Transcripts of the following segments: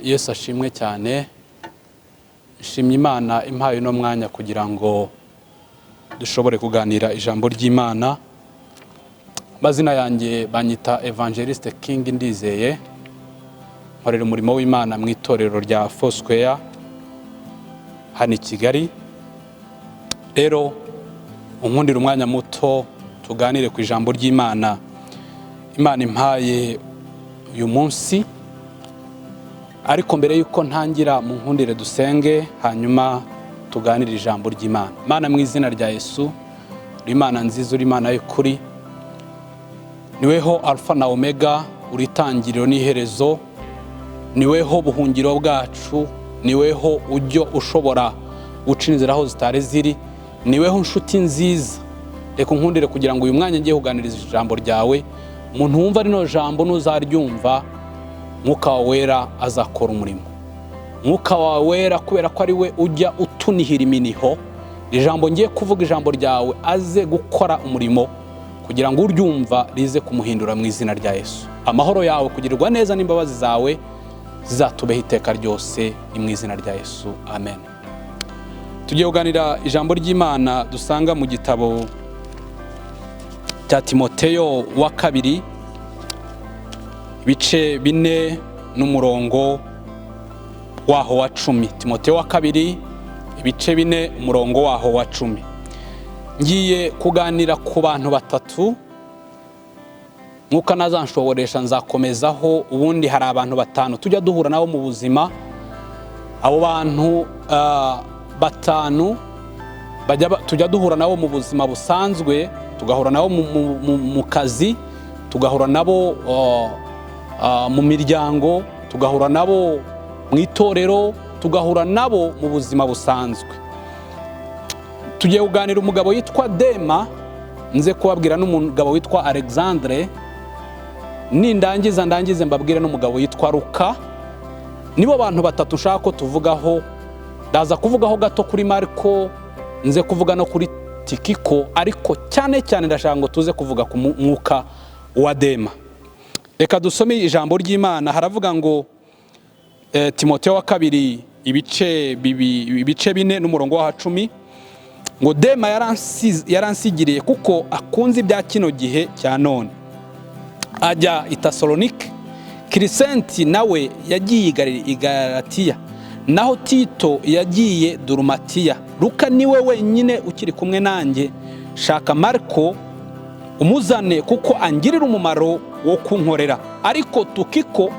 Yesu ashimwe cyane. Nshimye Imana impaye uno mwanya kugira ngo dushobore kuganira ijambo ry'Imana. Amazina yanjye banyita Evangeliste King Ndizeye, nkorera umurimo w'Imana mu itorero rya Foursquare hano i Kigali. Rero unkundira umwanya muto tuganire ku ijambo ry'Imana Imana impaye uyu munsi. Ariko mbere y'uko ntangira, mu nkundire dusenge, hanyuma tuganire ijambo ry'Imana. Imana, mu izina rya Yesu, uri Imana nziza, uri Imana y'ukuri, niweho Alpha na Omega, uri itangiriro n'iherezo, niweho buhungiro bwacu, niweho ujya ushobora guca inzira aho zitari ziri, niweho nshuti nziza. Reka unkundire kugira ngo uyu mwanya ngiye kuganiriza ijambo ryawe, umuntu wumva rino jambo nuzaryumva, Mwuka wawe Wera azakora umurimo. Mwuka wawe Wera, kubera ko ari we ujya utunihira iminiho, ijambo ngiye kuvuga, ijambo ryawe, aze gukora umurimo kugira ngo uryumva rize kumuhindura mu izina rya Yesu. Amahoro yawe, kugirirwa neza n'imbabazi zawe zizatubeho iteka ryose, ni mu izina rya Yesu, amen. Tugiye kuganira ijambo ry'Imana dusanga mu gitabo cya Timoteyo wa kabiri, ibice 4 n'umurongo waho wa 10. Timoteyo wa kabiri, ibice 4, umurongo waho wa 10. Ngiye kuganira ku bantu batatu. Mwuka nazanshoboresha nzakomezaho. Ubundi hari abantu batanu tujya duhura nabo mu buzima. Abo bantu batanu tujya duhura nabo mu buzima busanzwe, tugahura nabo mu kazi, tugahura nabo mu miryango, tugahura nabo mu itorero, tugahura nabo mu buzima busanzwe. Tugiye kuganira umugabo witwa Dema, nze kubabwira n'umugabo witwa Alexandre, nindangiza ndangize mbabwire n'umugabo witwa Luka. Nibo bantu batatu ushaka ko tuvugaho. Ndaza kuvugaho gato kuri Mariko, nze kuvuga no kuri Tikiko, ariko cyane cyane ndashaka ngo tuze kuvuga ku mwuka wa Dema. Reka dusome ijambo ry'Imana. Haravuga ngo Timoteyo wa kabiri, ibice 4 n'umurongo wa 10, ngo: "Dema yaransigiriye kuko akunze ibya kino gihe cya none, ajya i Tasalonike. Kirisenti nawe yagiye i Galatiya, naho Tito yagiye Durumatiya. Luka niwe wenyine ukiri kumwe nanjye. Shaka Mariko umuzane, kuko angirira umumaro wo kunkorera. Ariko Tukiko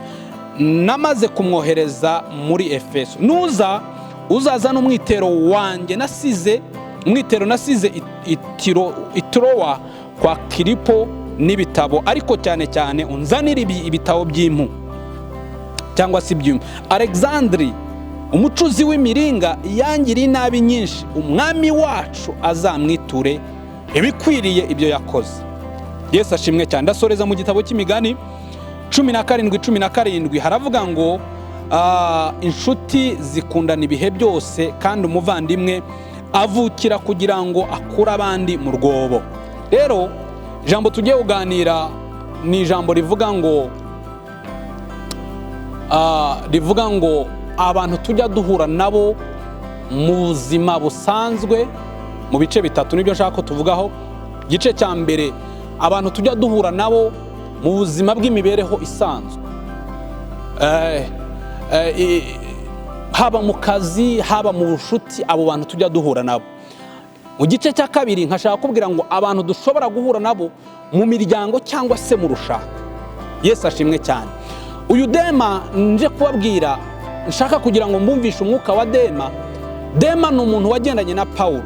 namaze kumwohereza muri Efeso. Nuza uzazana umwitero wanjye nasize, umwitero nasize i Tirowa kwa Kiripo, n'ibitabo, ariko cyane cyane unzanire ibitabo by'impu cyangwa se ibyuma. Alexandri umucuzi w'imiringa yangiriye inabi nyinshi. Umwami wacu azamwiture ibikwiriye ibyo yakoze." Yesu ashimwe cyane. Ndasoreza mu gitabo cy'Imigani 17:17. Haravuga ngo: "Inshuti zikundana ibihe byose, kandi umuvandimwe avukira kugira ngo akure abandi mu rwobo." Rero ijambo tugiye kuganira ni ijambo rivuga ngo abantu tujya duhura nabo mu buzima busanzwe mu bice bitatu nibyo nshaka ko tuvugaho. Igice cya mbere, abantu tujya duhura nabo mu buzima bw'imibereho isanzwe, haba mu kazi, haba mu bushuti, abo bantu tujya duhura nabo. Mu gice cya kabiri nkashaka kubwira ngo abantu dushobora guhura nabo mu miryango cyangwa se mu rushako. Yesu ashimwe cyane. Uyu Dema nje kubabwira, nshaka kugira ngo mbumvishe umwuka wa Dema. Dema ni umuntu wagendanye na Pawulo,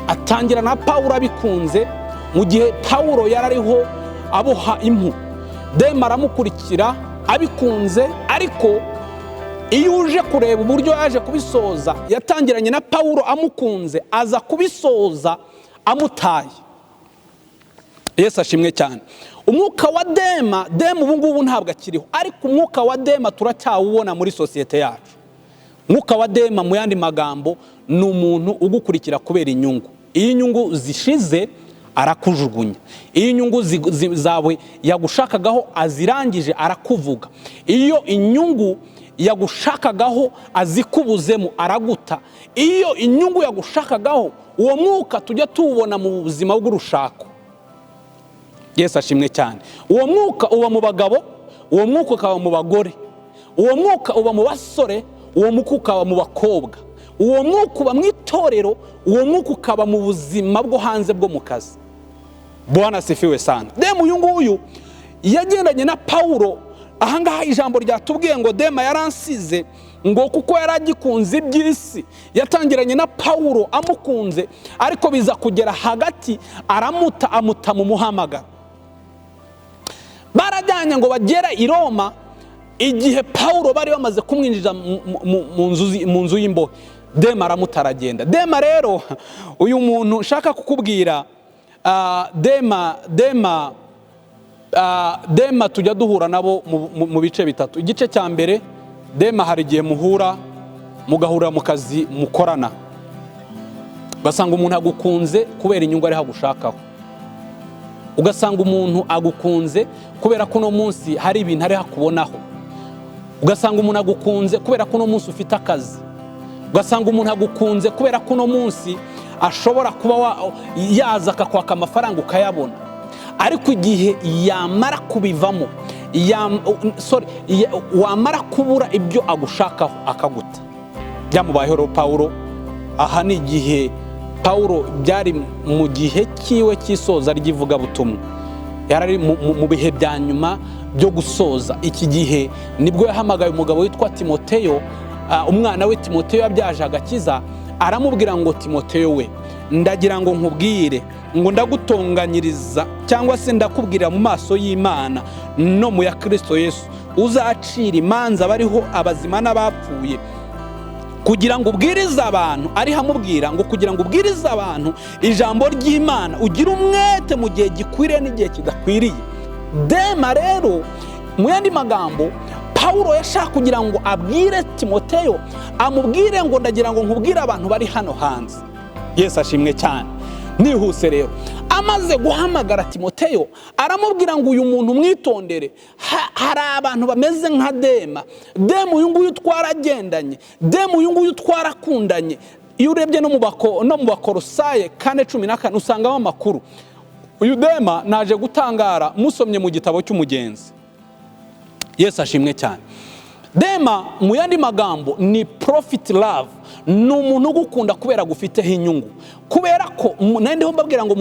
atangira na Pawulo abikunze. Mu gihe Pawulo yari ariho aboha impu, Dema aramukurikira abikunze. Ariko iyo uje kureba uburyo yaje kubisoza, yatangiranye na Pawulo amukunze, aza kubisoza amutaye. Yesu ashimwe cyane. Umwuka wa Dema, Dema ubu ngubu ntabwo akiriho, ariko umwuka wa Dema turacyawubona muri sosiyete yacu. Umwuka wa Dema, mu yandi magambo, ni umuntu ugukurikira kubera inyungu. Iyo inyungu zishize arakujugunya. Iyo inyungu zawe yagushakagaho azirangije, arakuvuga. Iyo inyungu yagushakagaho azikubuzemo, araguta. Iyo inyungu yagushakagaho, uwo mwuka tujya tuwubona mu buzima bw'urushako. Yesu ashimwe cyane. Uwo mwuka uba mu bagabo, uwo mwuka ukaba mu bagore, uwo mwuka uba mu basore, uwo mwuka ukaba mu bakobwa, uwo mwuka uba mu itorero, uwo mwuka ukaba mu buzima bwo hanze, bwo mu kazi. Bwana asifiwe sana. Dema uyu nguyu yagendanye na Pawulo. Ahangaha ijambo ryatubwiye ngo Dema yaransize, ngo kuko yari agikunze iby'isi. Yatangiranye na Pawulo amukunze, ariko biza kugera hagati aramuta, amuta mu muhamagaro. Barajyanye ngo bagere i Roma, igihe Pawulo bari bamaze kumwinjiza mu nzu y'imbohe, Dema aramuta, aragenda. Dema rero, uyu muntu nshaka kukubwira, Dema tujya duhura nabo mu bice bitatu. Igice cya mbere, Dema hari igihe muhura, mugahurira mu kazi mukorana, ugasanga umuntu agukunze kubera inyungu ariho agushakaho, ugasanga umuntu agukunze kubera ko uno munsi hari ibintu ariho akubonaho, ugasanga umuntu agukunze kubera ko uno munsi ufite akazi, ugasanga umuntu agukunze kubera ko uno munsi ashobora kuba yaza akakwaka amafaranga ukayabona. Ariko igihe yamara kubivamo, wamara kubura ibyo agushakaho, akaguta. Byamubayeho rero Pawulo. Aha ni igihe Pawulo byari mu gihe cyiwe cy'isoza ry'ivugabutumwa, yari ari mu bihe bya nyuma byo gusoza. Iki gihe nibwo yahamagaye umugabo witwa Timoteyo, umwana we Timoteyo yabyaje agakiza, aramubwira ngo: "Timoteyo we, ndagira ngo nkubwire ngo ndagutonganyiriza, cyangwa se ndakubwira mu maso y'Imana no mu ya Kirisito Yesu uzacira imanza bariho abazima n'abapfuye, kugira ngo ubwirize abantu." Ariho amubwira ngo kugira ngo ubwirize abantu ijambo ry'Imana, ugire umwete mu gihe gikwiriye n'igihe kidakwiriye. Dema rero, mu yandi magambo, Pawulo yashaka kugira ngo abwire Timoteyo, amubwire ngo ndagira ngo nkubwire abantu bari hano hanze. Yesu ashimwe cyane. Nihuse rero, amaze guhamagara Timoteyo, aramubwira ngo uyu muntu mwitondere, hari abantu bameze nka Dema. Dema uyu nguyu twaragendanye, Dema uyu nguyu twarakundanye. Iyo urebye no mu Bakorosaye 4:14 usangamo amakuru. Uyu Dema naje gutangara musomye mu gitabo cy'Umugenzi. Yesu ashimwe cyane. Dema, mu yandi magambo, ni profit love, ni umuntu ugukunda kubera gufiteho inyungu. Kubera ko nandiho mbabwira ngo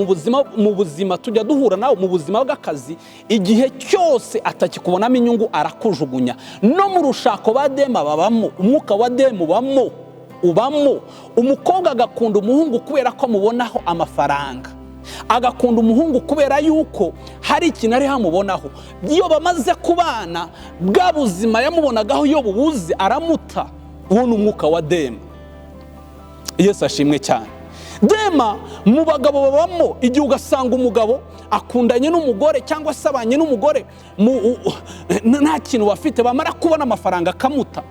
mu buzima tujya duhura nawe mu buzima bw'akazi, igihe cyose atakikubonamo inyungu arakujugunya. No mu rushako ba Dema babamo, umwuka wa Dema ubamo. Umukobwa agakunda umuhungu kubera ko amubonaho amafaranga, agakunda umuhungu kubera yuko hari ikintu ari hamubonaho. Iyo bamaze kubana, bwa buzima yamubonagaho iyo bubuze, aramuta. Uwo ni umwuka wa Dema. Yesu ashimwe cyane. Dema mu bagabo babamo, igihe ugasanga umugabo akundanye n'umugore cyangwa se abanye n'umugore nta kintu bafite, bamara kubona amafaranga akamuta.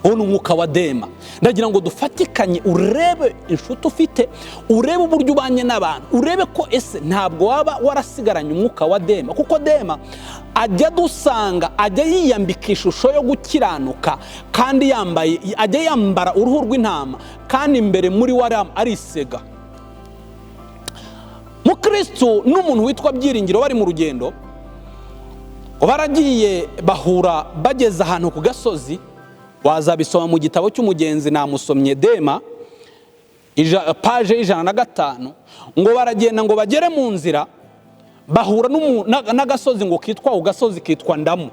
Uwo ni umwuka wa Dema. Ndagira ngo dufatikanye, urebe inshuti ufite, urebe uburyo ubanye n'abantu, urebe ko ese ntabwo waba warasigaranye umwuka wa Dema. Kuko Dema ajya dusanga, ajya yiyambika ishusho yo gukiranuka, kandi yambaye, ajya yambara uruhu rw'intama, kandi imbere muri we arisega. Mukristu n'umuntu witwa Byiringiro bari mu rugendo, baragiye bahura, bageze ahantu ku gasozi, wazabisoma mu gitabo cy'Umugenzi, namusomye Dema, page y'105, ngo baragenda, ngo bagere mu nzira bahura n'agasozi, ngo kitwa, gasozi kitwa Ndamu.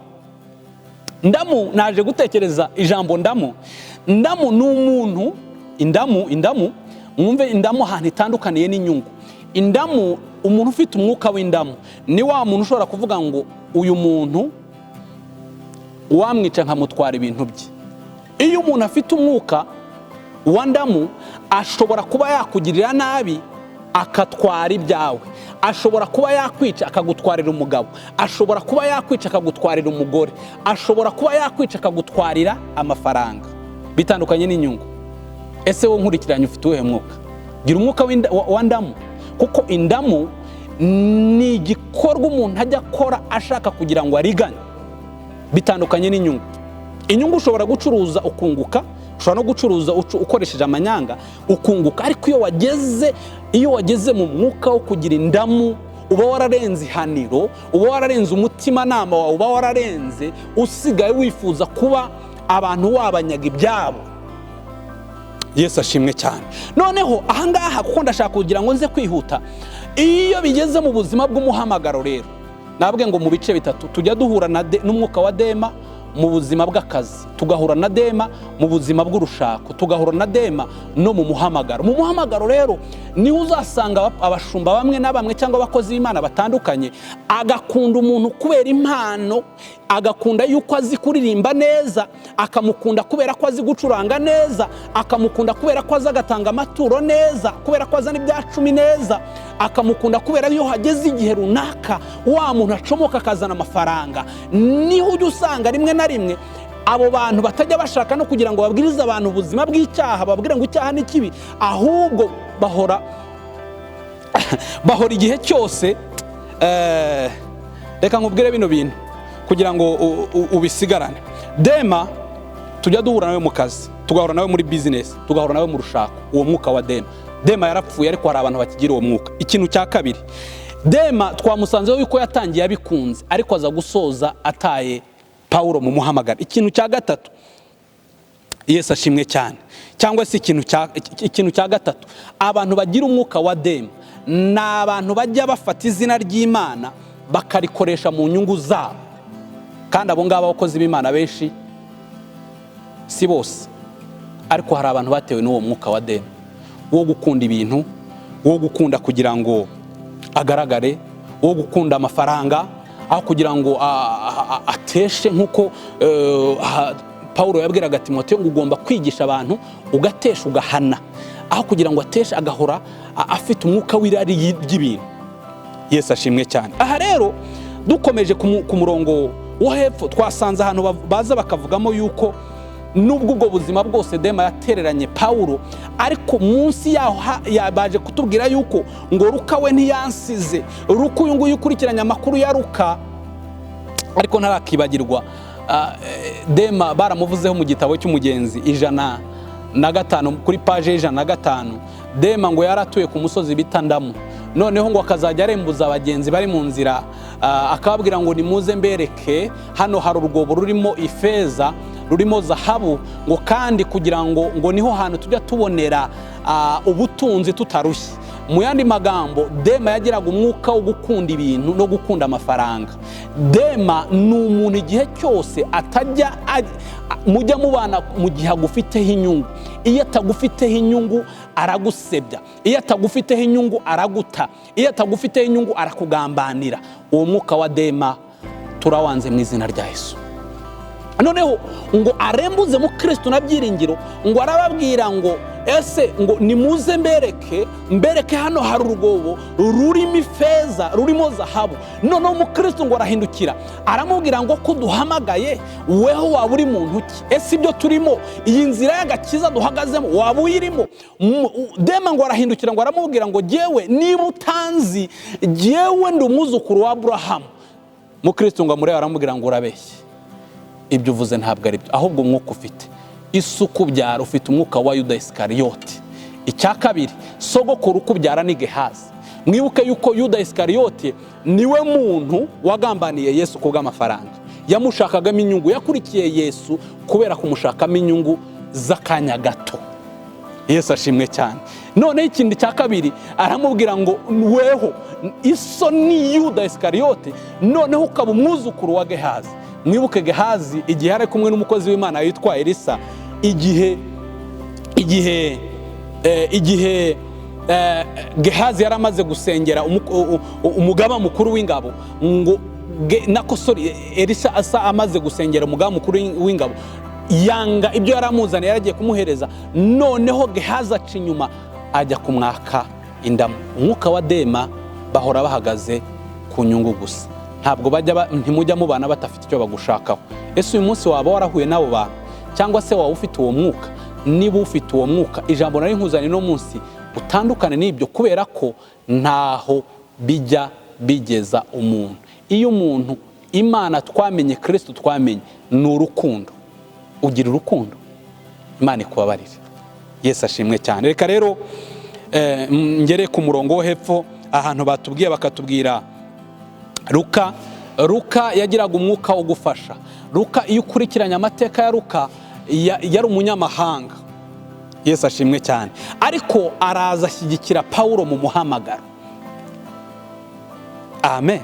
Ndamu, naje gutekereza ijambo ndamu. Ndamu ni umuntu, indamu, mwumve indamu ahantu itandukaniye n'inyungu. Indamu, umuntu ufite umwuka w'indamu ni wa muntu ushobora kuvuga ngo uyu muntu wamwica nkamutwara ibintu bye. Iyo umuntu afite umwuka wa ndamu, ashobora kuba yakugirira nabi akatwara ibyawe, ashobora kuba yakwica akagutwarira umugabo, ashobora kuba yakwica akagutwarira umugore, ashobora kuba yakwica akagutwarira amafaranga. Bitandukanye n'inyungu. Ese wowe nkurikiranye ufite uwuhe mwuka? Gira umwuka wa ndamu? Kuko indamu ni igikorwa umuntu ajya akora ashaka kugira ngo arigane, bitandukanye n'inyungu. Inyungu ushobora gucuruza ukunguka, ushobora no gucuruza ukoresheje amanyanga ukunguka, ariko iyo wageze mu mwuka wo kugira indamu, uba wararenze ihaniro, uba wararenze umutimanama wawe, uba wararenze, usigaye wifuza kuba abantu wabanyaga ibyabo. Yesu ashimwe cyane. Noneho ahangaha, kuko ndashaka kugira ngo nze kwihuta, iyo bigeze mu buzima bw'umuhamagaro rero, nabwe ngo mu bice bitatu tujya duhura n'umwuka wa Dema mu buzima bw'akazi, tugahura na Dema mu buzima bw'urushako, tugahura na Dema no mu muhamagaro. Mu muhamagaro rero niho uzasanga abashumba bamwe na bamwe cyangwa abakozi b'Imana batandukanye, agakunda umuntu kubera impano, agakunda yuko azi kuririmba neza, akamukunda kubera ko azi gucuranga neza, akamukunda kubera ko azi agatanga amaturo neza, kubera ko azana ibya cumi neza, akamukunda kubera iyo hageze igihe runaka wa muntu acomoka akazana amafaranga. Niho ujya usanga rimwe na rimwe abo bantu batajya bashaka no kugira ngo babwirize abantu ubuzima bw'icyaha, bababwire ngo icyaha ni kibi, ahubwo bahora igihe cyose. Reka nkubwire bino bintu kugira ngo ubisigarane. Dema tujya duhura nawe mu kazi, tugahura nawe muri business, tugahura nawe mu rushako. Uwo mwuka wa Dema, Dema yarapfuye, ariko hari abantu bakigira uwo mwuka. Ikintu cya kabiri, Dema twamusanzeho yuko yatangiye abikunze, ariko aza gusoza ataye Paulo mu muhamagaro. Ikintu cya gatatu, Yesu ashimwe cyane, cyangwa se ikintu cya gatatu, abantu bagira umwuka wa Dema ni abantu bajya bafata izina ry'Imana bakarikoresha mu nyungu zabo. Kandi abo ngabo abakozi b'Imana benshi, si bose, ariko hari abantu batewe n'uwo mwuka wa Dema wo gukunda ibintu, wo gukunda kugira ngo agaragare, wo gukunda amafaranga aho kugira ngo ateshe, nk'uko Paulo yabwiraga Timoteyo ngo ugomba kwigisha abantu ugatesha ugahana, aho kugira ngo ateshe agahora afite umwuka w'irari ry'ibintu. Yesu ashimwe cyane. Aha rero dukomeje ku murongo wo hepfo, twasanze ahantu baza bakavugamo yuko nubwo ubwo buzima bwose Dema yatereranye Paulo, ariko munsi yaho baje kutubwira yuko ngo Luka we ntiyansize. Luka uyu nguyu ukurikiranye amakuru ya Luka, ariko ntarakibagirwa, Dema baramuvuzeho mu gitabo cy'umugenzi 105, kuri paje 105. Dema ngo yaratuye ku musozi bita Ndamu, noneho ngo akazajya arembuza abagenzi bari mu nzira, akababwira ngo nimuze mbereke, hano hari urwobo rurimo ifeza, rurimo zahabu, ngo kandi kugira ngo niho hantu tujya tubonera ubutunzi tutarushye. Mu yandi magambo, Dema yagiraga umwuka wo gukunda ibintu no gukunda amafaranga. Dema ni umuntu igihe cyose atajya mujya mubana mu gihe agufiteho inyungu. Iyo atagufiteho inyungu aragusebya, iyo atagufiteho inyungu araguta, iyo atagufiteho inyungu arakugambanira. Uwo mwuka wa Dema turawanze mu izina rya Yesu. Noneho ngo arembuze mu Kristo na byiringiro, ngo arababwira ngo ese ngo nimuze mbereke hano hari urwobo rurimo ifeza, rurimo zahabu. Noneho mu Kristo ngo arahindukira aramubwira ngo ko duhamagaye weho waba uri muntu ki? Ese ibyo turimo, iyi nzira y'agakiza duhagazemo waba uyirimo? Dema ngo arahindukira ngo aramubwira ngo jyewe niba utanzi, jyewe ndi umwuzukuru wa Aburahamu. Mu Kristo ngo amurebe aramubwira ngo urabeshye, ibyo uvuze ntabwo ari byo, ahubwo umwuka ufite isuku byara ufite umwuka wa Yuda Isikariyoti. Icya kabiri, sogokuru ukubyara ni Gehazi. Mwibuke yuko Yuda Isikariyoti niwe muntu wagambaniye Yesu ku bw'amafaranga, yamushakagamo inyungu, yakurikiye Yesu kubera kumushakamo inyungu z'akanya gato. Yesu ashimwe cyane. Noneho ikindi cya kabiri aramubwira ngo weho iso ni Yuda Isikariyoti, noneho ukaba umwuzukuru wa Gehazi. Mwibuke Gehazi igihe ari kumwe n'umukozi w'Imana witwa Elisa, igihe Gehazi yari amaze gusengera umugaba mukuru w'ingabo, ngo nako sorry, Elisa asa amaze gusengera umugaba mukuru w'ingabo, yanga ibyo yaramuzaniye yaragiye kumuhereza. Noneho Gehazi aca inyuma ajya kumwaka indamu. Umwuka wa Dema bahora bahagaze ku nyungu gusa, ntabwo bajya, ntimujya mubana batafite icyo bagushakaho. Ese uyu munsi waba warahuye n'abo bantu, cyangwa se waba ufite uwo mwuka? Niba ufite uwo mwuka, ijambo nari nkuzaniye no munsi Utandukane n'ibyo, kubera ko ntaho bijya bigeza umuntu. Iyo umuntu Imana twamenye, Kristo twamenye, ni urukundo. Ugira urukundo, Imana ikubabarire. Yesu ashimwe cyane. Reka rero ngere ku murongo wo hepfo, ahantu batubwiye, bakatubwira Luka. Luka yagiraga umwuka wo gufasha. Luka, iyo ukurikiranye amateka ya Luka, yari umunyamahanga. Yesu ashimwe cyane. Ariko araza ashyigikira Pawulo mu muhamagaro. Amen.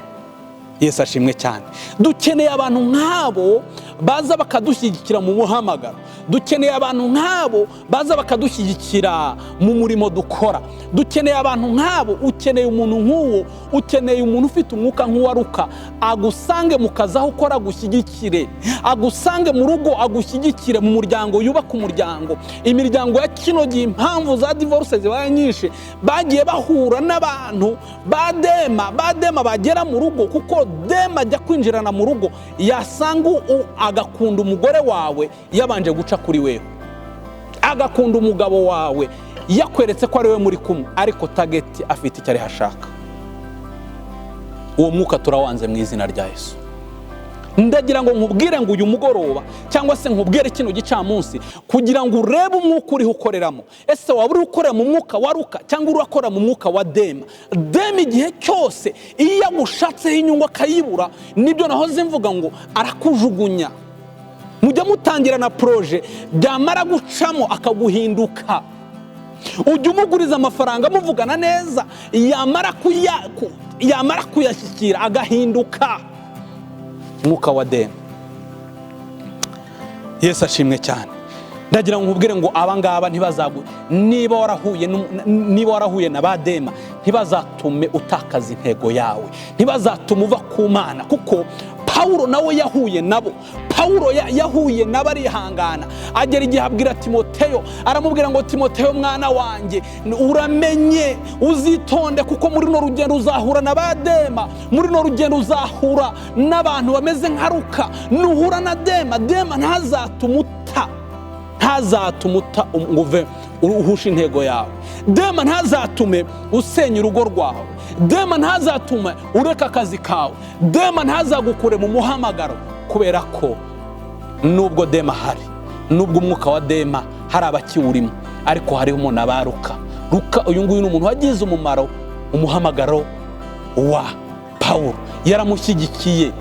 Yesu ashimwe cyane. Dukeneye abantu nk'abo baza bakadushyigikira mu muhamagaro. Dukeneye abantu nk'abo baza bakadushyigikira mu murimo dukora. Dukeneye abantu nk'abo. Ukeneye umuntu nk'uwo, ukeneye umuntu ufite umwuka nk'uwa Luka, agusange mu kazi aho ukora agushyigikire, agusange mu rugo agushyigikire, mu muryango yubaka umuryango. Imiryango ya kino gihe, impamvu za divorce zibaye nyinshi, bagiye bahura n'abantu ba Dema. Ba Dema bagera mu rugo, kuko Dema ajya kwinjirana mu rugo, yasanga agakunda umugore wawe yabanje guca kuri wewe, agakunda umugabo wawe yakweretse ko ari we muri kumwe, ariko target afite icyo ari hashaka. Uwo mwuka turawanze mu izina rya Yesu. Ndagira ngo nkubwire ngo uyu mugoroba, cyangwa se nkubwire kino gicamunsi, kugira ngo urebe umwuka uriho ukoreramo. Ese waba uri ukorera mu mwuka wa Luka, cyangwa uri ukorera mu mwuka wa Dema? Dema igihe cyose iyo agushatseho inyungu akayibura, nibyo nahoze mvuga ngo arakujugunya. Mujya mutangira na projet, byamara gucamo akaguhinduka. Ujya umuguriza amafaranga muvugana neza, yamara kuyashyikira agahinduka. Mwuka wa Dema. Yesu ashimwe cyane. Ndagira ngo nkubwire ngo aba ngaba ntibazagu, niba warahuye na ba Dema, ntibazatume utakaza intego yawe, ntibazatume uva ku Mana, kuko Pawulo nawe yahuye nabo. Pawulo yahuye nabo arihangana, agera igihe abwira Timoteyo, aramubwira ngo Timoteyo mwana wanjye, uramenye uzitonde, kuko muri runo rugendo uzahura na ba Dema, muri runo rugendo uzahura n'abantu bameze nka Luka. Nuhura na Dema, Dema ntazatume uta, ntazatume uta ngo uve uhushe intego yawe. Dema ntazatume usenya urugo rwawe. Dema ntazatume ureka akazi kawe. Dema ntazagukure mu muhamagaro, kubera ko nubwo Dema hari, nubwo umwuka wa Dema hari abakiwurimo, ariko harimo na ba Luka. Luka uyu nguyu ni umuntu wagize umumaro umuhamagaro wa Pawulo, yaramushyigikiye,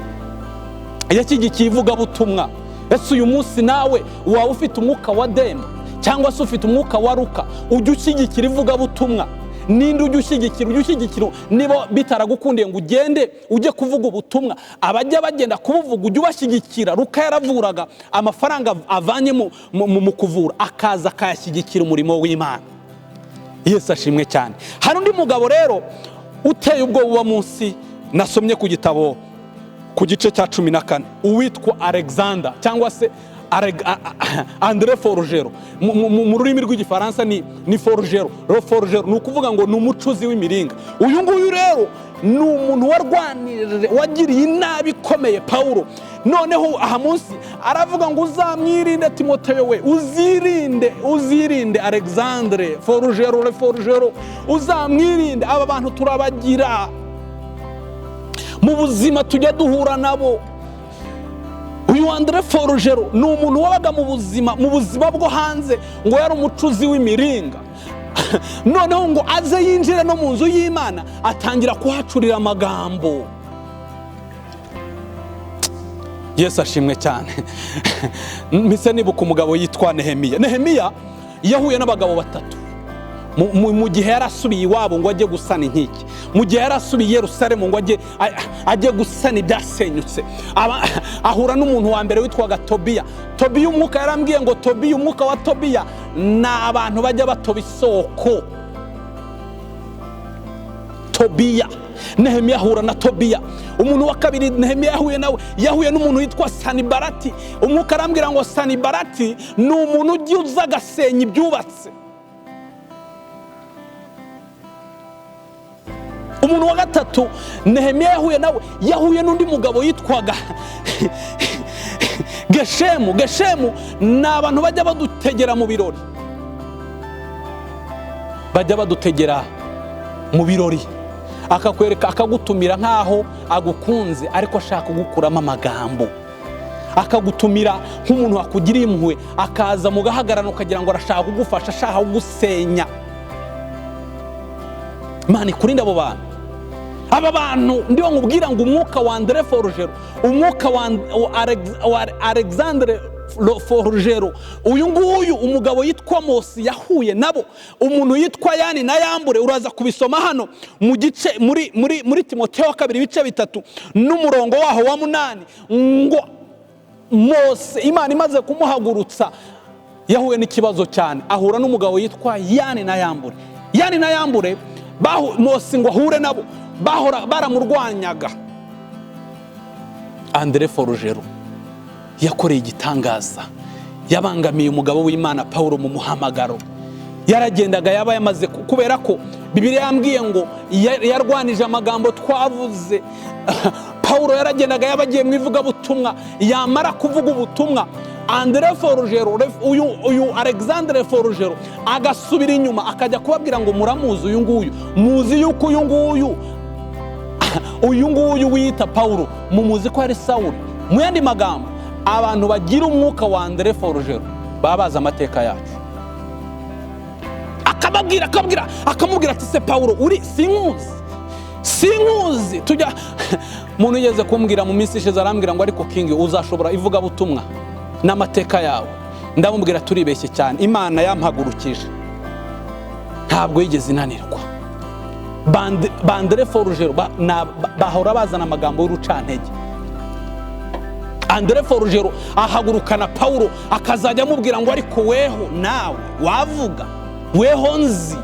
yashyigikiye ivugabutumwa. Ese uyu munsi nawe waba ufite umwuka wa Dema, cyangwa se ufite umwuka wa Luka? Ujya ushyigikira ivugabutumwa? Ninde ujya ushyigikira? Ujya ushyigikira, niba bitaragukundiye ngo ugende ujye kuvuga ubutumwa, abajya bagenda kubuvuga ujya ubashyigikira. Luka yaravuraga, amafaranga avanye mu kuvura akaza akayashyigikira umurimo w'Imana. Yesu ashimwe cyane. Hari undi mugabo rero uteye ubwoba uba munsi, nasomye ku gitabo ku gice cya 14, uwitwa Alexander cyangwa se Andre Forgeron. Mu rurimi rw'Igifaransa ni Forgeron. Forgeron ni ukuvuga ngo ni umucuzi w'imiringa. Uyu nguyu rero ni umuntu warwanirije, wagiriye inabi ikomeye Pawulo. Noneho aha munsi aravuga ngo uzamwirinde Timoteyo we, uzirinde, uzirinde Alexandre Forgeron, le Forgeron, uzamwirinde. Aba bantu turabagira mu buzima, tujya duhura nabo. Uyu Andre Forgeron ni umuntu wabaga mu buzima bwo hanze, ngo yari umucuzi w'imiringa. Noneho ngo aze yinjire no mu nzu y'Imana, atangira kuhacurira amagambo. Yesu ashimwe cyane. Mpise nibuka umugabo yitwa Nehemiya. Nehemiya yahuye n'abagabo batatu mu gihe yarasubiye iwabo ngo ajye gusana inkike, mu gihe yarasubiye i Yerusalemu ngo ajye gusana ibyasenyutse. Ahura n'umuntu wa mbere witwaga Tobiya. Tobiya, umwuka yarambwiye ngo Tobiya, umwuka wa Tobiya ni abantu bajya batoba isoko. Tobiya, Nehemiya ahura na Tobiya. Umuntu wa kabiri Nehemiya yahuye nawe, yahuye n'umuntu witwa Sanibarati. Umwuka arambwira ngo Sanibarati ni umuntu ujya uza agasenya ibyubatse. Umuntu wa gatatu Nehemiya yahuye nawe, yahuye n'undi mugabo yitwaga Geshemu. Geshemu ni abantu bajya badutegera mu birori, Bajya badutegera mu birori, akakwereka, akagutumira nk'aho agukunze, ariko ashaka kugukuramo amagambo. Akagutumira nk'umuntu wakugiriye impuhwe, akaza mugahagararana ukagira ngo arashaka kugufasha, ashaka kugusenya. Imana ikurinde abo bantu. Aba bantu ndibo nkubwira ngo umwuka wa Andre Forugero, umwuka wa Alexandre Forugero, uyu nguyu umugabo yitwa Mosi yahuye nabo, umuntu yitwa Yani na Yambure. Uraza kubisoma hano mu gice muri Timoteyo wa kabiri, ibice 3 n'umurongo waho wa 8, ngo Mose Imana imaze kumuhagurutsa yahuye n'ikibazo cyane, ahura n'umugabo yitwa Yani na Yambure. Yani na Yambure, Mose ngo ahure nabo, bahora baramurwanyaga. Andre Forugero yakoreye igitangaza, yabangamiye umugabo w'Imana Paulo mu muhamagaro. Yaragendaga, yaba yamaze, kubera ko Bibiliya yambwiye ngo yarwanije amagambo twavuze. Paulo yaragendaga, yaba agiye mu ivugabutumwa, yamara kuvuga ubutumwa, Andre Forugero, uyu Alexandre Forugero, agasubira inyuma akajya kubabwira ngo muramuzi uyu nguyu, muzi yuko uyu nguyu wiyita Paulo, mumuzi ko ari Sawuli. Mu yandi magambo, abantu bagira umwuka wa Andre Forugero baba bazi amateka yacu. Akababwira, akabwira, akamubwira ati: "Se Paulo uri sinkuzi, sinkuzi." Tujya umuntu yigeze kumbwira mu minsi ishize, arambwira ngo: "Ariko King, uzashobora ivugabutumwa n'amateka yawe?" Ndamubwira: "Turibeshye cyane. Imana yampagurukije ntabwo yigeze inanirwa." Ba Andre Forugero bahora bazana amagambo y'urucantege. Andre Forugero ahagurukana Paulo, akazajya amubwira ngo: "Ariko weho nawe wavuga, weho nzi."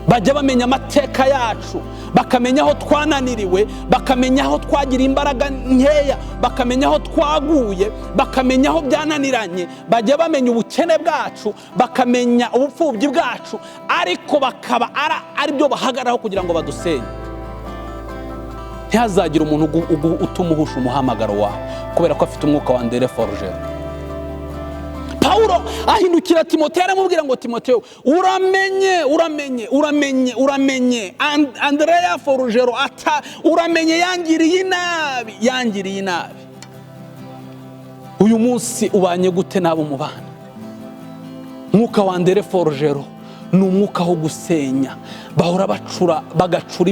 Bajya bamenya amateka yacu, bakamenya aho twananiriwe, bakamenya aho twagira imbaraga nkeya, bakamenya aho twaguye, bakamenya aho byananiranye. Bajya bamenya ubukene bwacu, bakamenya ubupfubyi bwacu, ariko bakaba ari byo bahagararaho kugira ngo badusenye. Ntihazagire umuntu utuma uhusha umuhamagaro wawe kubera ko afite umwuka wa Andre Forugero. Pawulo ahindukira Timoteyo, aramubwira ngo: "Timoteyo, uramenye, uramenye, uramenye, uramenye Andrea Forugero ata uramenye yangiriye inabi, yangiriye inabi." Uyu munsi ubanye gute n'abo mubana? Mwuka wa Andre Forugero ni umwuka wo gusenya. Bahora bacura, bagacura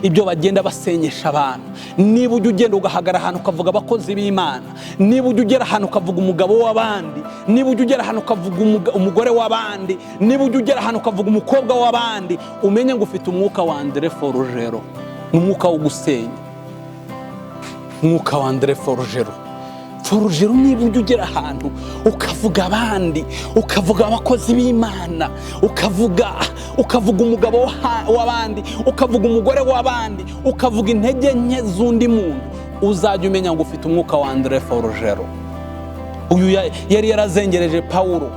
ibyo bagenda basenyesha abantu. Niba ujya ugenda ugahagara ahantu ukavuga abakozi b'Imana, niba ujya ugera ahantu ukavuga umugabo w'abandi, niba ujya ugera ahantu ukavuga umugore w'abandi, niba ujya ugera ahantu ukavuga umukobwa w'abandi, umenye ngo ufite umwuka wa Andre Forugero. Ni umwuka wo gusenya, umwuka wa Andre Forugero. Forugero, niba ujya ugera ahantu ukavuga abandi, ukavuga abakozi b'Imana, ukavuga umugabo w'abandi, ukavuga umugore w'abandi, ukavuga intege nke z'undi muntu, uzajya umenya ngo ufite umwuka wa Andre Forugero. Uyu yari yarazengereje Pawulo.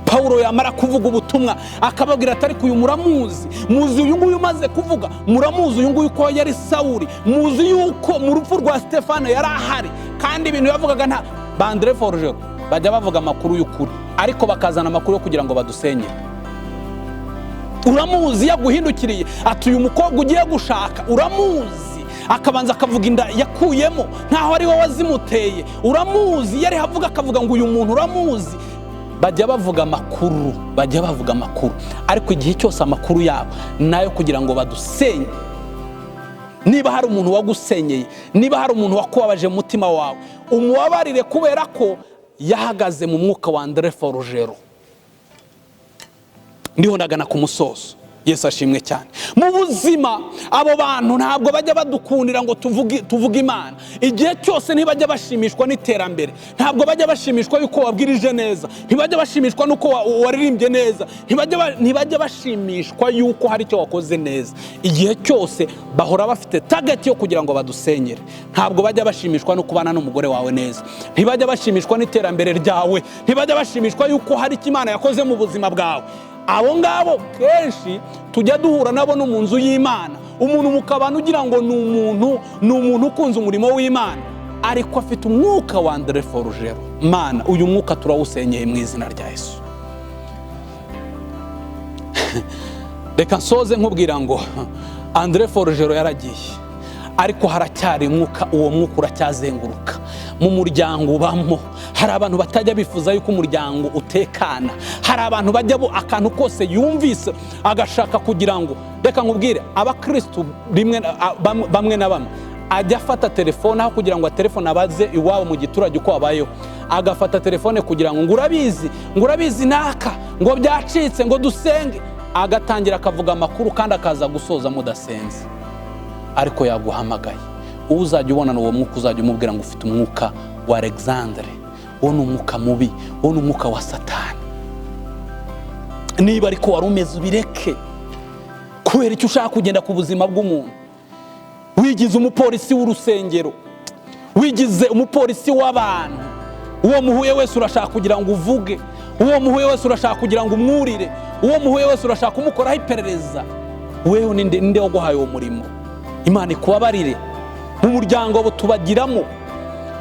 Pawulo yamara kuvuga ubutumwa, akababwira ati: "Ariko uyu muramuzi, muzi uyu nguyu umaze kuvuga, muramuzi uyu nguyu ko yari Sawuli, muzi yuko mu rupfu rwa Stefano yari ahari." Kandi ibintu yavugaga nta ba Andre Forugero bajya bavuga amakuru y'ukuri, ariko bakazana amakuru yo kugira ngo badusenyere. "Uramuzi." Yaguhindukiriye ati: "Uyu mukobwa ugiye gushaka uramuzi?" Akabanza akavuga inda yakuyemo nkaho ari wowe wazimuteye. "Uramuzi?" Yari avuga, akavuga ngo: "Uyu muntu uramuzi?" Bajya bavuga amakuru, bajya bavuga amakuru, ariko igihe cyose amakuru yabo ni ayo kugira ngo badusenye. Niba hari umuntu wagusenyeye, niba hari umuntu wakubabaje mu mutima wawe, umubabarire, kubera ko yahagaze mu mwuka wa Andre Forugero. Ndiho ndagana ku musozo. Yesu ashimwe cyane. Mu buzima, abo bantu ntabwo bajya badukundira ngo tuvuge Imana. Igihe cyose ntibajya bashimishwa n'iterambere, ntabwo bajya bashimishwa yuko wabwirije neza, ntibajya bashimishwa n'uko waririmbye neza, ntibajya bashimishwa yuko hari icyo wakoze neza. Igihe cyose bahora bafite target yo kugira ngo badusenyere. Ntabwo bajya bashimishwa no kubana n'umugore wawe neza, ntibajya bashimishwa n'iterambere ryawe, ntibajya bashimishwa yuko hari icyo Imana yakoze mu buzima bwawe. Abo ngabo kenshi tujya duhura nabo no mu nzu y'Imana. Umuntu mukabana ugira ngo ni umuntu ukunze umurimo w'Imana, ariko afite umwuka wa Andre Forugero. Mana, uyu mwuka turawusenyeye mu izina rya Yesu. Reka dusenga Imana. Reka nsoze nkubwira ngo Andre Forgero yaragiye, ariko haracyari umwuka, uwo mwuka uracyazenguruka mu muryango ubamo. Hari abantu batajya bifuza yuko umuryango utekana, hari abantu bajya bo akantu kose yumvise agashaka kugira ngo, reka nkubwire, abakristu rimwe bamwe na bamwe ajya afata telefone aho kugira ngo telefone abaze iwabo mu giturage uko wabayeho, agafata telefone kugira ngo urabizi, ngo urabizi naka, ngo byacitse, ngo dusenge, agatangira akavuga amakuru kandi akaza gusoza mudasenze, ariko yaguhamagaye. Uzajya ubonana uwo mwuka, uzajya umubwira ngo ufite umwuka wa Alexandre, uwo ni umwuka mubi, uwo ni umwuka wa Satani. Niba ariko wari umeze ubireke, kubera icyo ushaka kugenda ku buzima bw'umuntu. Wigize umupolisi w'urusengero, wigize umupolisi w'abantu. Uwo muhuye wese urashaka kugira ngo uvuge, uwo muhuye wese urashaka kugira ngo umwurire, uwo muhuye wese urashaka kumukoraho iperereza. Wewe ninde waguhaye uwo murimo? Imana ikubabarire. Mu muryango abo tubagiramo,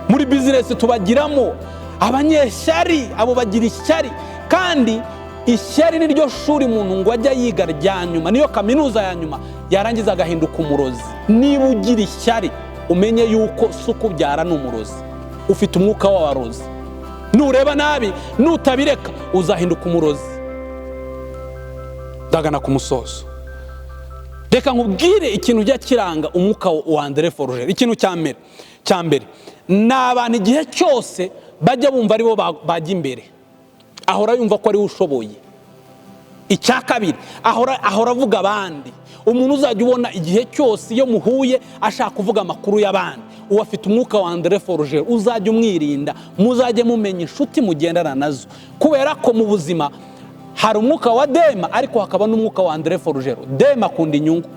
muri bizinesi tubagiramo abanyeshyari, abo bagira ishyari. Kandi ishyari ni ryo shuri umuntu ngo ajya yiga rya nyuma, niyo kaminuza ya nyuma, yarangiza agahinduka umurozi. Niba ugira ishyari, umenye yuko si ukubyara ni umurozi, ufite umwuka w'abarozi. Nureba nabi, nutabireka, uzahinduka umurozi. Ndagana ku musozo. Reka nkubwire ikintu ujya kiranga umwuka wa Andre Forger. Ikintu cya mbere ni abantu igihe cyose bajya bumva aribo bajya imbere, ahora yumva ko ariwe ushoboye. Icya kabiri, ahora avuga abandi. Umuntu uzajya ubona igihe cyose iyo muhuye ashaka kuvuga amakuru y'abandi, uwo afite umwuka wa Andre Forger, uzajya umwirinda. Muzajye mumenya inshuti mugendana nazo, kubera ko mu buzima hari umwuka wa Dema, ariko hakaba n'umwuka wa Andre Forger. Dema akunda inyungu,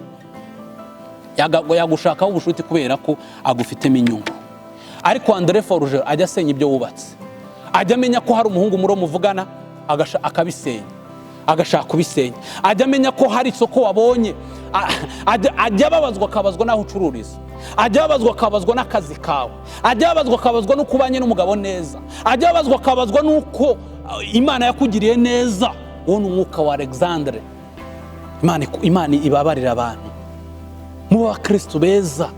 yagushakaho ubucuti kubera ko agufitemo inyungu, ariko Andre Forger ajya asenya ibyo wubatse. Ajya amenya ko hari umuhungu muri muvugana, akabisenya, agashaka kubisenya. Ajya amenya ko hari isoko wabonye, ajya ababazwa akabazwa n'aho ucururiza, ajya ababazwa akabazwa n'akazi kawe, ajya ababazwa akabazwa n'uko ubanye n'umugabo neza, ajya ababazwa akabazwa n'uko Imana yakugiriye neza. Uwo ni umwuka wa Alexandre. Imana ibabarira abantu. Muba abakristo beza,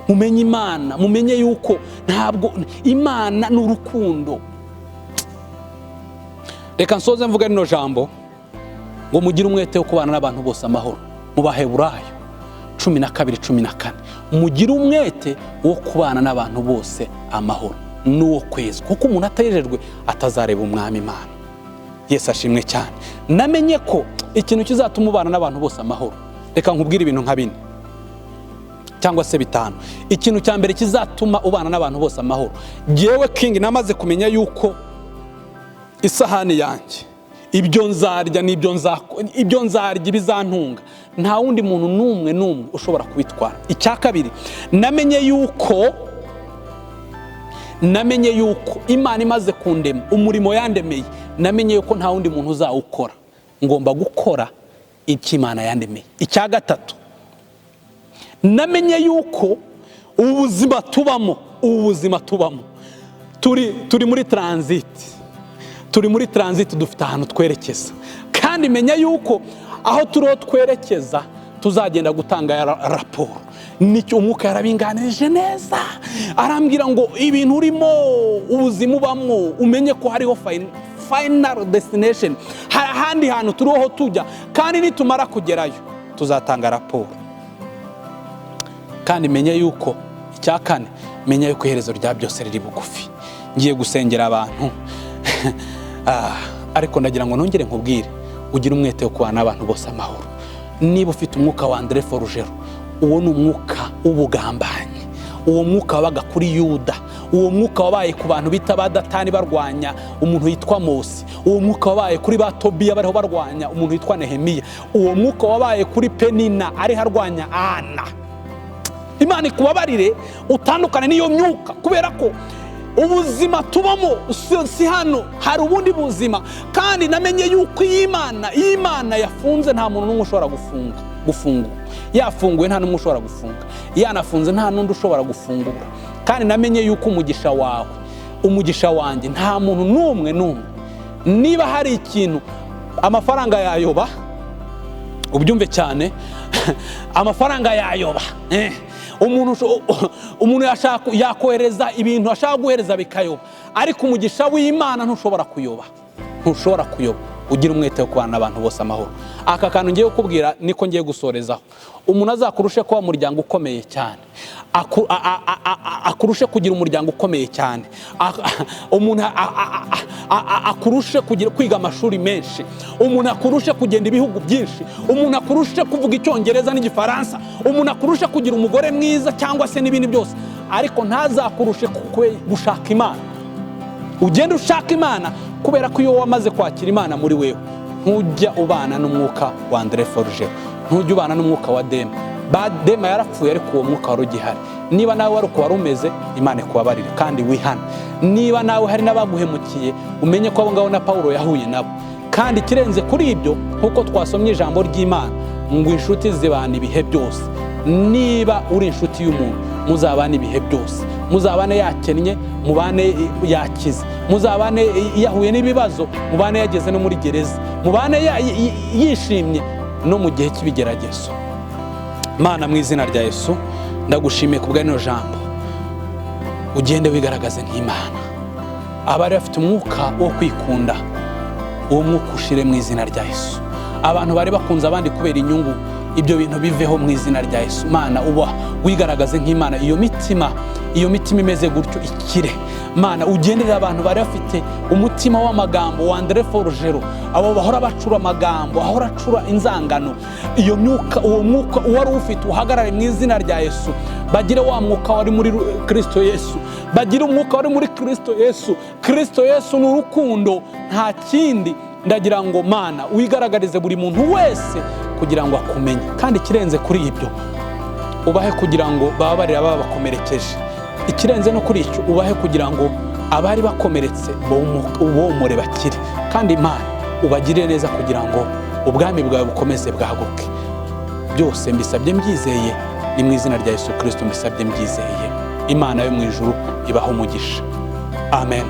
mumenye Imana, mumenye yuko ntabwo Imana ni urukundo. Reka nsoze mvuga rino jambo ngo mugire umwete wo kubana n'abantu bose amahoro. Mu Baheburayo 12:14, mugire umwete wo kubana n'abantu bose amahoro n'uwo kwezwa, kuko umuntu atejejwe atazareba umwami Imana. Yesu ashimwe cyane. Namenye ko ikintu kizatuma ubana n'abantu bose amahoro, reka nkubwire ibintu nka bine cyangwa se bitanu. Ikintu cya mbere kizatuma ubana n'abantu bose amahoro, jyewe King namaze kumenya yuko isahani yanjye, ibyo nzarya n'ibyo ibyo nzarya bizantunga, nta wundi muntu n'umwe n'umwe ushobora kubitwara. Icya kabiri, namenye yuko Imana imaze kundema, umurimo yandemeye, namenye yuko nta wundi muntu uzawukora, ngomba gukora icyo Imana yandemeye. Icya gatatu, namenye yuko ubu buzima tubamo turi muri transit, turi muri transit, dufite ahantu twerekeza. Kandi menya yuko aho turiho twerekeza tuzagenda gutanga raporo. Nicyo umwuka yarabinganirije neza, arambwira ngo ibintu urimo, ubuzima ubamo, umenye ko hariho final destination, hari ahandi hantu turiho tujya, kandi nitumara kugerayo tuzatanga raporo. Kandi menye yuko, icya kane, menya yuko iherezo rya byose riri bugufi. Ngiye gusengera abantu, ariko ndagira ngo nongere nkubwire ugire umwete wo kubana n'abantu bose amahoro. Niba ufite umwuka wa Andre Forugero, uwo ni umwuka w'ubugambanyi, uwo mwuka wabaga kuri Yuda, uwo mwuka wabaye ku bantu bita ba Datani barwanya umuntu witwa Mose, uwo mwuka wabaye kuri ba Tobiya bariho barwanya umuntu witwa Nehemiya, uwo mwuka wabaye kuri Penina ariho arwanya Ana. Imana ikubabarire, utandukane n'iyo myuka, kubera ko ubuzima tubamo si hano, hari ubundi buzima. Kandi namenye yuko iyo Imana yafunze, nta muntu n'umwe ushobora gufunga, gufungura. Yafunguye, nta n'umwe ushobora gufunga, yanafunze, nta n'undi ushobora gufungura. Kandi namenye yuko umugisha wawe, umugisha wanjye, nta muntu n'umwe n'umwe, niba hari ikintu, amafaranga yayoba. Ubyumve cyane, amafaranga yayoba. Umuntu yakohereza ibintu ashaka guhereza bikayoba, ariko umugisha w'Imana ntushobora kuyoba, ntushobora kuyoba. Ugira umwete wo kubana n'abantu bose amahoro. Aka kantu ngiye kukubwira niko ngiye gusorezaho. Umuntu azakurushe kuba umuryango ukomeye cyane, akurushe kugira umuryango ukomeye cyane, umuntu akurushe kwiga amashuri menshi, umuntu akurushe kugenda ibihugu byinshi, umuntu akurushe kuvuga Icyongereza n'Igifaransa, umuntu akurushe kugira umugore mwiza cyangwa se n'ibindi byose, ariko ntazakurushe gushaka Imana. Ugenda ushaka Imana, kubera ko iyo wamaze kwakira Imana muri wewe ntujya ubana n'umwuka wa Andre Forger, ntujya ubana n'umwuka wa Dema. Dema yarapfuye, ariko uwo mwuka wari ugihari. Niba nawe wari uko wari umeze, Imana ikubabarire kandi wihane. Niba nawe hari n'abaguhemukiye, umenye ko abo ngabo na Pawulo yahuye nabo. Kandi ikirenze kuri ibyo, nk'uko twasomye ijambo ry'Imana ngo inshuti zibana ibihe byose. Niba uri inshuti y'umuntu, muzabane ibihe byose, muzabane yakennye, mubane yakize, muzabane yahuye n'ibibazo, mubane yageze no muri gereza, mubane yishimye no mu gihe cy'ibigeragezo. Mana, mu izina rya Yesu, ndagushimiye kubwa rino jambo. Ugende wigaragaze nk'Imana. Abari bafite umwuka wo kwikunda, uwo mwuka ushire mu izina rya Yesu. Abantu bari bakunze abandi kubera inyungu, ibyo bintu biveho mu izina rya Yesu. Mana, uba wigaragaze nk'Imana, iyo mitima imeze gutyo ikire. Mana, ugenderera abantu bari bafite umutima w'amagambo wa Andre Forgero, abo bahora bacura amagambo, ahora acura inzangano. Iyo myuka, uwo mwuka wari ufite uhagarare mu izina rya Yesu. Bagire wa mwuka wari muri Kristo Yesu, bagire umwuka wari muri Kristo Yesu. Kristo Yesu ni urukundo, nta kindi. Ndagira ngo Mana wigaragarize buri muntu wese kugira ngo akumenye, kandi ikirenze kuri ibyo ubahe kugira ngo bababarire ababakomerekeje. Ikirenze no kuri icyo, ubahe kugira ngo abari bakomeretse bomore bakire. Kandi Imana ubagirire neza kugira ngo ubwami bwawe bukomeze bwaguke. Byose mbisabye mbyizeye, ni mu izina rya Yesu Kristo mbisabye mbyizeye. Imana yo mu ijuru ibahe umugisha. Amen.